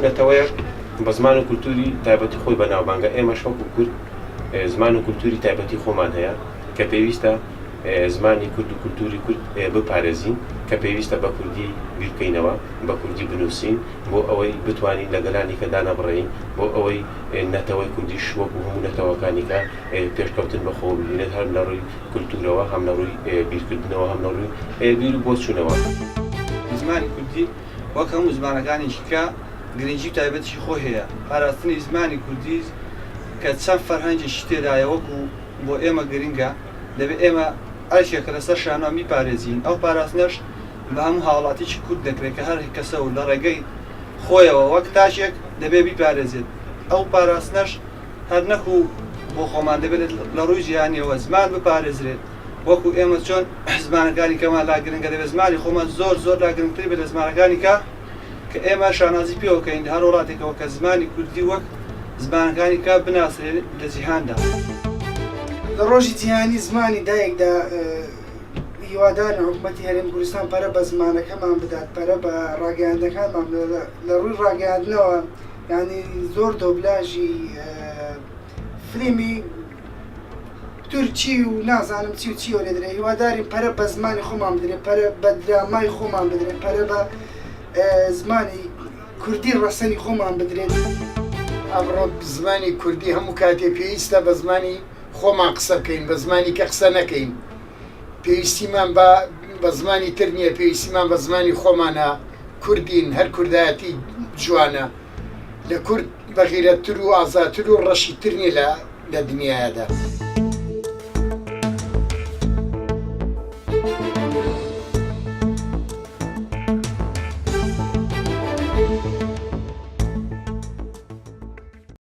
نەتەوەیەک بە زمان و کولتووری تایبەتی خۆی بەناوبانگە، ئێمەش وەکو کورد زمان و کولتووری تایبەتی خۆمان هەیە کە پێویستە زمانی کورد و کولتووری کورد بپارێزین، کە پێویستە بە کوردی بیر بکەینەوە، بە کوردی بنووسین بۆ ئەوەی بتوانین لە گەلانی کە دانەبڕێین، بۆ ئەوەی نەتەوەی کوردیش وەکو هەموو نەتەوەکانی کە پێشکەوتن بە خۆوە ببینێت هەم لە ڕووی کولتوورەوە، هەم لە ڕووی بیرکردنەوە، هەم لە ڕووی بیر و بۆچوونەوە. زمانی کوردی وەک هەموو زمانەکانی دیکە گرنگی و تایبەتیی خۆی هەیە، پاراستنی زمانی کوردی کە چەند فەرهەنگێکی تێدایە وەکو بۆ ئێمە گرنگە، دەبێت ئێمە ئەرکێکە لەسەر شانمان بیپارێزین، ئەو پاراستنەش بە هەموو هاوڵاتیی کورد دەکرێت کە هەر کەسە و لە ڕێگەی خۆیەوە وەک تاکێک دەبێت بیپارێزێت، ئەو پاراستنەش هەر نەکو بۆ خۆمان دەبێت لە ڕووی جیهانیەوە زمان بپارێزرێت وەکو ئێمە چۆن زمانەکانی کەمان لا گرنگە دەبێت زمانی خۆمان زۆر زۆر لا گرنگتر بێت لە زمانەکانی کە کە ئێمە شانازی پێوەکەین لە هەر وڵاتێکەوە کە زمانی کوردی وەک زمانەکانی کە بناسرێت لە جیهاندا. لە ڕۆژی جیهانی زمانی دایکدا هیوادارین حکومەتی هەرێمی کوردستان پەرە بە زمانەکەمان بدات، پەرە بە ڕاگەیاندنەکانمان بدات، لە ڕووی ڕاگەیاندنەوە یانی زۆر دۆبلاژی فلیمی تورکی و نازانم چی و چیەوە لێدرێ هیوادارین پەرە بە زمانی خۆمان بدرێ پەرە بە درامای خۆمان بدرێ پەرە بە زمانی کوردی ڕەسەنی خۆمان بدرێت. ئەمڕۆ زمانی کوردی هەموو کاتێ پێویستە بە زمانی خۆمان قسە بکەین بە زمانی کە قسە نەکەین پێویستیمان بە بە زمانی تر نییە پێویستیمان بە زمانی خۆمانە کوردین هەر کوردایەتی جوانە لە کورد بەغیرەتتر و ئازاتر و ڕەشیدتر نییە لە لە دنیایەدا.